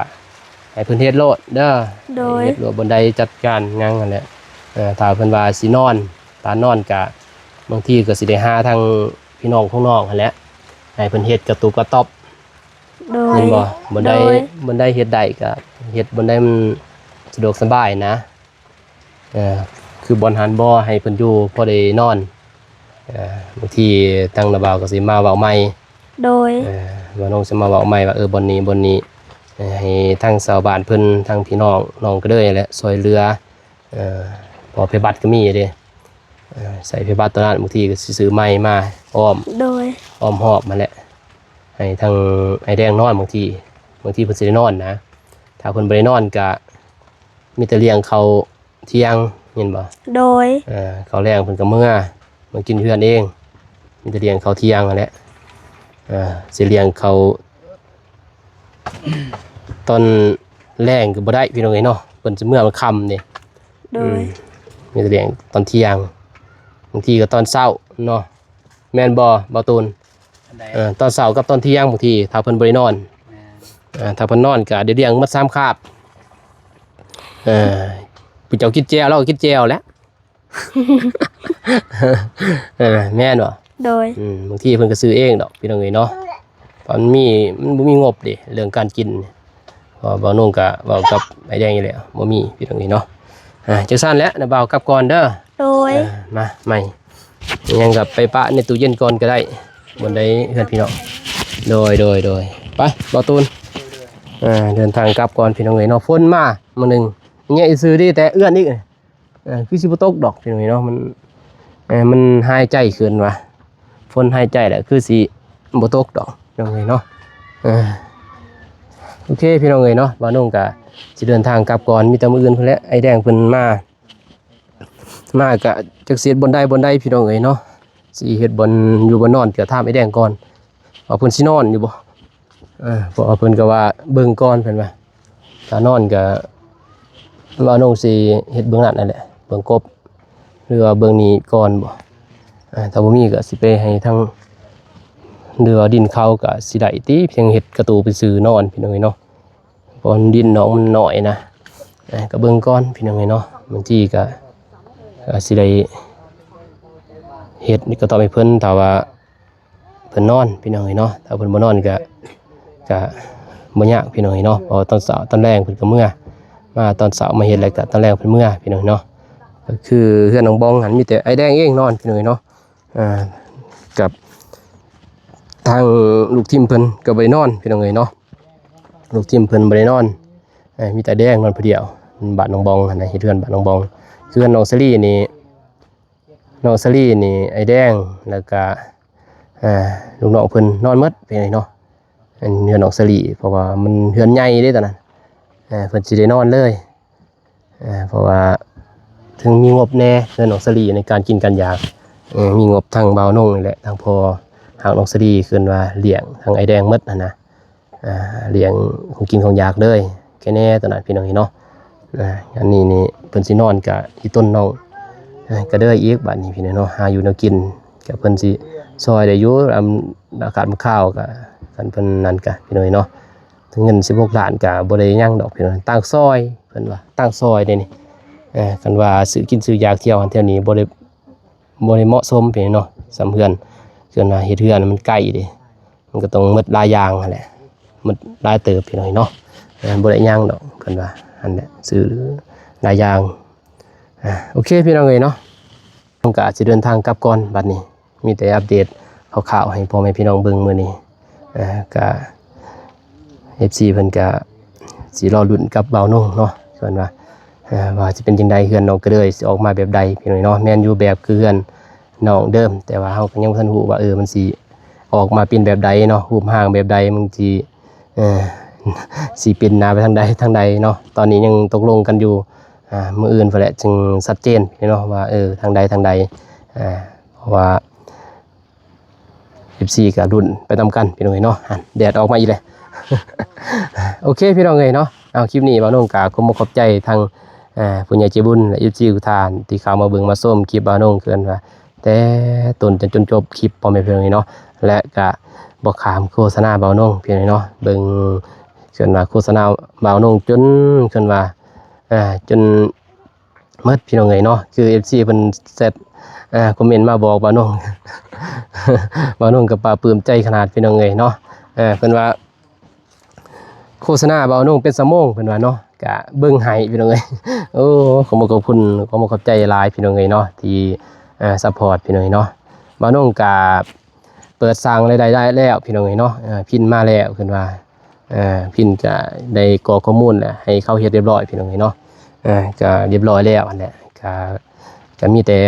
ໃຫ້ເພິ່ນເຮັດໂລດເດີ. ໂດຍ. ເຮັດໂລດ ບ່ອນໃດຈັດການຫຍັງຫັ້ນແຫຼະ. ເອີ ຖ້າເພິ່ນວ່າຊິນອນ ຕານອນກະ ບາງທີກໍຊິໄດ້ຫາທາງພີ່ນ້ອງຂອງນ້ອງຫັ້ນແຫຼະ ໃຫ້ເພິ່ນເຮັດກະຕຸບກະຕອບ. ໂດຍ. ແມ່ນບໍ່? ບ່ອນໃດ ໂດຍ ບ່ອນໃດເຮັດໄດ້ກະເຮັດ ບ່ອນໃດມັນສະດວກສະບາຍນະ. ເອີ ຄືບ່ອນຫັ້ນບໍ່ໃຫ້ເພິ່ນຢູ່ ພໍໄດ້ນອນ. ເອີ ບາງທີທາງນ້າບ່າວກໍຊິມາເວົ້າໃໝ່. ໂດຍ. ເອີ ວ່ານ້ອງຊິມາເວົ້າໃໝ່ວ່າ ເອີ ບ່ອນນີ້ ບ່ອນນີ້ ເອີ ໃຫ້ທາງຊາວບ້ານເພິ່ນ ທາງພີ່ນ້ອງນ້ອງກໍເລີຍແຫຼະ ຊ່ວຍເຫຼືອ. ເອີ ເພາະໄຟບັດກໍມີເດ້. ເອີ ໃຊ້ໄຟບັດຕອນນັ້ນ ບາງທີກໍຊິຊື້ໃໝ່ມາອ້ອມ ໂດຍ ອ້ອມຮອບຫັ້ນແຫຼະ ໃຫ້ທາງອ້າຍແດງນອນ. ບາງທີ ບາງທີເພິ່ນຊິໄດ້ນອນນະ ຖ້າເພິ່ນບໍ່ໄດ້ນອນກະມີແຕ່ລ້ຽງເຂົ້າທ່ຽງ ແມ່ນບໍ່? ໂດຍ. ເອີ ເຂົ້າແລງເພິ່ນກໍເມືອ ມາກິນເຮືອນເອງ ມີແຕ່ລ້ຽງເຂົ້າທ່ຽງຫັ້ນແຫຼະ. ເອີ ຊິລ້ຽງເຂົ້າຕອນແລງກໍບໍ່ໄດ້ ພີ່ນ້ອງເອີຍເນາະ ເພິ່ນຊິເມືອມັນຄ່ຳເດ້. ໂດຍ. ອືມ ມີແຕ່ລ້ຽງຕອນທ່ຽງ ບາງທີກໍຕອນເຊົ້າເນາະ. ແມ່ນບໍ່ ບ່າວຕູນ? ອັນໃດ? ເອີ ຕອນເຊົ້າກັບຕອນທ່ຽງ ບາງທີຖ້າເພິ່ນບໍ່ໄດ້ນອນ. ແມ່ນ. ເອີ ຖ້າເພິ່ນນອນກໍໄດ້ລ້ຽງໝົດສາມຄາບ. ເອີ ຜູ້ເຈົ້າກິນແຈ່ວ ລາວກໍກິນແຈ່ວແຫຼະ. ເອີ ແມ່ນບໍ່? ໂດຍ. ອືມ ບາງທີເພິ່ນກໍຊື້ເອງດອກ ພີ່ນ້ອງເອີຍເນາະ ເພາະມັນມີ ມັນບໍ່ມີງົບເດ້ ເລື່ອງການກິນ. ເພາະວ່າບ່າວນົງກໍເວົ້າກັບອ້າຍແດງຢູ່ແລ້ວ ບໍ່ມີ ພີ່ນ້ອງເອີຍເນາະ. ອ່າ ຈັ່ງຊັ້ນແຫຼະ ນ້າບ່າວກັບກ່ອນເດີ. ໂດຍ. ເອີ ມາໃໝ່ ຍັງກັບໄປປະໃນຕູ້ເຢັນກ່ອນກໍໄດ້ ບ່ອນໃດເຮືອນພີ່ນ້ອງ. ໂດຍ ໂດຍ ໂດຍ. ໄປ ບ່າວຕູນ. ອ່າ ເດີນທາງກັບກ່ອນ ພີ່ນ້ອງເອີຍເນາະ. ຝົນມາມື້ໜຶ່ງ ແຍະຊື່ດີ ແຕ່ເອື້ອນອີກ. ເອີ ຄືຊິບໍ່ຕົກດອກ ພີ່ນ້ອງເອີຍເນາະ ມັນ ເອີ ມັນຫາຍໃຈຂຶ້ນວ່າ ຝົນຫາຍໃຈແລ້ວ ຄືຊິບໍ່ຕົກດອກ ພີ່ນ້ອງເອີຍເນາະ. ເອີ ໂອເຄ ພີ່ນ້ອງເອີຍເນາະ ບ່າວນົງກະຊິເດີນທາງກັບກ່ອນ ມີແຕ່ມື້ອື່ນພຸ້ນແຫຼະ ອ້າຍແດງເພິ່ນມາ ມາກະຈັກຊິເຮັດບ່ອນໃດບ່ອນໃດ ພີ່ນ້ອງເອີຍເນາະ. ຊິເຮັດບ່ອນຢູ່ບ່ອນນອນ ກະຖາມອ້າຍແດງກ່ອນ ວ່າເພິ່ນຊິນອນຢູ່ບໍ່? ເອີ ເພາະວ່າເພິ່ນກໍວ່າເບິ່ງກ່ອນ ເພິ່ນວ່າ ຖ້ານອນກໍ ບ່າວນົງຊິເຮັດເບື້ອງນັ້ນຫັ້ນແຫຼະ ເບື້ອງກົບ ຫຼືວ່າເບື້ອງນີ້ກ່ອນບໍ? ເອີ ຖ້າບໍ່ມີກໍຊິໄປໃຫ້ທາງ ຫຼືວ່າດິນເຂົາກໍຊິໄດ້ຕິ ພຽງເຮັດກະຕູໄປຊື່ນອນ ພີ່ນ້ອງເອີຍເນາະ. ເພາະວ່າດິນນ້ອງມັນໜ້ອຍນະ ເອີ ກໍເບິ່ງກ່ອນ ພີ່ນ້ອງເອີຍເນາະ. ບາງທີກໍ ກໍຊິໄດ້ເຮັດກະຕອບໃຫ້ເພິ່ນ ຖ້າວ່າເພິ່ນນອນ ພີ່ນ້ອງເອີຍເນາະ. ຖ້າເພິ່ນບໍ່ນອນກໍ ກໍບໍ່ຍາກ ພີ່ນ້ອງເອີຍເນາະ ເພາະວ່າຕອນເຊົ້າ ຕອນແລງເພິ່ນກໍເມືອ ມາຕອນເຊົ້າມາເຮັດ ແລ້ວກໍຕອນແລງເພິ່ນເມືອ ພີ່ນ້ອງເນາະ. ກໍຄືເຮືອນນ້ອງບອງຫັ້ນ ມີແຕ່ອ້າຍແດງເອງນອນ ພີ່ນ້ອງເອີຍເນາະ. ອ່າ ກັບທາງລູກທີມເພິ່ນກໍບໍ່ໄດ້ນອນ ພີ່ນ້ອງເອີຍເນາະ ລູກທີມເພິ່ນບໍ່ໄດ້ນອນ. ເອີ ມີແຕ່ແດງນອນຜູ້ດຽວ ບ້ານນ້ອງບອງຫັ້ນນະ ເຮັດເຮືອນບ້ານນ້ອງບອງ. ເຮືອນນ້ອງສາລີນີ້ ນ້ອງສາລີນີ້ ອ້າຍແດງ ແລ້ວກະ ອ່າ ລູກນ້ອງເພິ່ນນອນໝົດ ພີ່ນ້ອງເອີຍເນາະ. ອັນເຮືອນນ້ອງສາລີ ເພາະວ່າມັນເຮືອນໃຫຍ່ເດ້ຕອນນັ້ນ ເອີ ເພິ່ນຊິໄດ້ນອນເລີຍ ເອີ ເພາະວ່າເຖິງມີງົບແດ່ເຮືອນນ້ອງສາລີໃນການກິນການຢາກ ເອີ ມີງົບທັງບ່າວນົງນີ້ແຫຼະ ທັງພໍ່ຮັກນ້ອງສາລີ ເອີ້ນວ່າລ້ຽງທັງອ້າຍແດງໝົດຫັ້ນນະ ອ່າ ລ້ຽງຂອງກິນຂອງຢາກເລີຍ ແຄ່ແນ່ຕອນນັ້ນພີ່ນ້ອງເອີຍເນາະ ອ່າ ອັນນີ້ນີ້ເພິ່ນຊິນອນກະອີ່ຕົນນ້ອງ ອ່າ ກະເດີຍອີກບາດນີ້ພີ່ນ້ອງເນາະ ຫາຢູ່ແນວກິນ ກະເພິ່ນຊິຊ່ອຍໄດ້ຢູ່ ອຳ ອາກາດມັນຄາວ ກະຄັນເພິ່ນນັ້ນກະພີ່ນ້ອງເອີຍເນາະ ເງິນສິບຫົກລ້ານກະບໍ່ໄດ້ຫຍັງດອກພີ່ນ້ອງ ຕ່າງຊອຍ ເພິ່ນວ່າຕ່າງຊອຍເດ້ນີ້ ເອີ ຄັນວ່າຊື້ກິນຊື້ຢາກທ່ຽວຫັ້ນທ່ຽວນີ້ບໍ່ໄດ້ ບໍ່ໄດ້ເໝາະສົມພີ່ນ້ອງເນາະ ສ່ຳເຮືອນ ເພິ່ນວ່າເຮັດເຮືອນມັນໄກເດ້ ມັນກໍຕ້ອງໝົດຫຼາຍຢ່າງຫັ້ນແຫຼະ ໝົດຫຼາຍເຕີບພີ່ນ້ອງເນາະ ເອີ ບໍ່ໄດ້ຫຍັງດອກ ເພິ່ນວ່າຫັ້ນແຫຼະ ຊື້ຫຼາຍຢ່າງ ອ່າ ໂອເຄພີ່ນ້ອງເອີຍເນາະ ເຮົາກໍອາດຊິເດີນທາງກັບກ່ອນ ບັດນີ້ມີແຕ່ອັບເດດຄ່າວໆໃຫ້ພໍ່ແມ່ພີ່ນ້ອງເບິ່ງມື້ນີ້ ອ່າ ກະ ເອັຟຊີ ເພິ່ນກະຊິລໍລຸ້ນກັບບ່າວນົງເນາະ ເພິ່ນວ່າ ອ່າ ວ່າຊິເປັນຈັ່ງໃດ ເຮືອນນ້ອງກະເດີຍຊິອອກມາແບບໃດພີ່ນ້ອງເນາະ ແມ່ນຢູ່ແບບຄືເຮືອນນ້ອງເດີມ ແຕ່ວ່າເຮົາກໍຍັງບໍ່ທັນຮູ້ວ່າ ເອີ ມັນຊິອອກມາເປັນແບບໃດເນາະ ຮູບຮ່າງແບບໃດ ມັນຊິ ເອີ ຊິເປັນໜ້າໄປທາງໃດທາງໃດເນາະ ຕອນນີ້ຍັງຕົກລົງກັນຢູ່ ອ່າ ມື້ອື່ນພຸ້ນແຫຼະຈຶ່ງຊັດເຈນເນາະ ວ່າ ເອີ ທາງໃດທາງໃດ ອ່າ ເພາະວ່າ ເອັຟຊີ ກໍລຸ້ນໄປນຳກັນພີ່ນ້ອງເອີຍເນາະ ຫັ້ນ ແດດອອກມາອີກແລ້ວ ໂອເຄພີ່ນ້ອງເອີຍເນາະ ເອົາ ຄລິບນີ້ບ່າວນົງກໍຂໍຂອບໃຈທັງ ເອີ ຜູ້ໃຫຍ່ໃຈບຸນ ແລະ ເອັຟຊີ ທຸກທ່ານທີ່ເຂົ້າມາເບິ່ງມາຊົມຄລິບບ່າວນົງ ເອີ້ນວ່າແຕ່ຕົ້ນຈົນຈົນຈົບຄລິບ ພໍ່ແມ່ພີ່ນ້ອງເອີຍເນາະ ແລະ ກໍບໍ່ຂ້າມໂຄສະນາບ່າວນົງພີ່ນ້ອງເອີຍເນາະ ເບິ່ງ ເອີ້ນວ່າໂຄສະນາບ່າວນົງຈົນ ເອີ້ນວ່າ ອ່າ ຈົນ ໝົດພີ່ນ້ອງເອີຍເນາະ ຄືເອັຟຊີເພິ່ນແຊັດ ອ່າ ຄອມເມັນມາບອກບ່າວນົງ ບ່າວນົງກໍປາບປຶ້ມໃຈຂະໜາດພີ່ນ້ອງເອີຍເນາະ ເອີ ເພິ່ນວ່າໂຄສະນາບ່າວນົງເປັນຊົ່ວໂມງ ເພິ່ນວ່າເນາະ ກະເບິ່ງໃຫ້ພີ່ນ້ອງເອີຍ ໂອ້ ຂໍຂອບຄຸນ ຂໍຂອບໃຈຫຼາຍພີ່ນ້ອງເອີຍເນາະ ທີ່ ເອີ ຊັບພອດພີ່ນ້ອງເອີຍເນາະ ບ່າວນົງກະເປີດສ້າງລາຍໄດ້ໄດ້ແລ້ວພີ່ນ້ອງເອີຍເນາະ ເອີ ພິນມາແລ້ວ ເພິ່ນວ່າ ອ່າ ພິນກະໄດ້ກອກຂໍ້ມູນແລ້ວ ໃຫ້ເຂົາເຮັດຮຽບຮ້ອຍພີ່ນ້ອງເອີຍເນາະ ອ່າ ກະຮຽບຮ້ອຍແລ້ວຫັ້ນແຫຼະ ກະ ກະມີແຕ່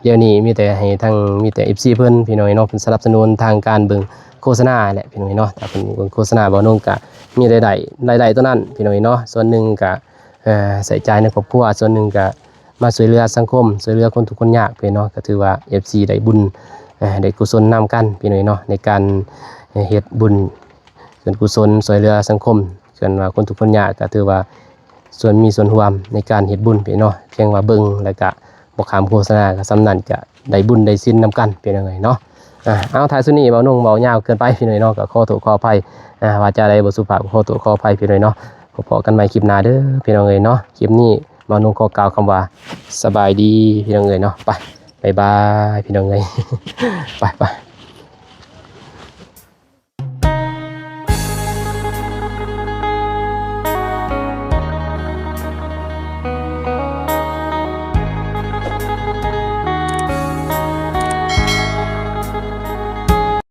ດຽວນີ້ມີແຕ່ໃຫ້ທາງ ມີແຕ່ເອັຟຊີເພິ່ນພີ່ນ້ອງເອີຍເນາະ ເພິ່ນສະໜັບສະໜູນທາງການເບິ່ງໂຄສະນາແຫຼະພີ່ນ້ອງເອີຍເນາະ ຖ້າເພິ່ນເບິ່ງໂຄສະນາບ່າວນົງກະມີລາຍໄດ້ ລາຍໄດ້ຕົວນັ້ນພີ່ນ້ອງເອີຍເນາະ ສ່ວນໜຶ່ງກະ ເອີ ໃຊ້ຈ່າຍໃນຄອບຄົວ ສ່ວນໜຶ່ງກະມາຊ່ວຍເຫຼືອສັງຄົມ ຊ່ວຍເຫຼືອຄົນທຸກຄົນຍາກພີ່ນ້ອງເນາະ ກະຖືວ່າເອັຟຊີໄດ້ບຸນ ເອີ ໄດ້ກຸສົນນຳກັນພີ່ນ້ອງເອີຍເນາະ ໃນການເຮັດບຸນ ເປັນກຸສົນຊ່ວຍເຫຼືອສັງຄົມ ເອີ້ນວ່າຄົນທຸກຄົນຍາກ ກໍຖືວ່າສ່ວນມີສ່ວນຮ່ວມໃນການເຮັດບຸນພີ່ນ້ອງເນາະ ພຽງວ່າເບິ່ງ ແລ້ວກະບໍ່ຂ້າມໂຄສະນາ ກໍສ່ຳນັ້ນ ກະໄດ້ບຸນໄດ້ສິນນຳກັນພີ່ນ້ອງເອີຍເນາະ ອ່າ ເອົາ ທ້າຍສຸດນີ້ ບ່າວນົງເວົ້າຍາວເກີນໄປພີ່ນ້ອງເອີຍເນາະ ກໍຂໍໂທດຂໍອະໄພ ອ່າ ວາຈາໃດບໍ່ສຸພາບ ກໍຂໍໂທດຂໍອະໄພພີ່ນ້ອງເອີຍເນາະ ພໍ້ກັນໃໝ່ຄລິບໜ້າເດີພີ່ນ້ອງເອີຍເນາະ ຄລິບນີ້ ບ່າວນົງຂໍກ່າວຄຳວ່າ ສະບາຍດີພີ່ນ້ອງເອີຍເນາະ ໄປ ບາຍບາຍພີ່ນ້ອງເອີຍ ໄປ ໄປ.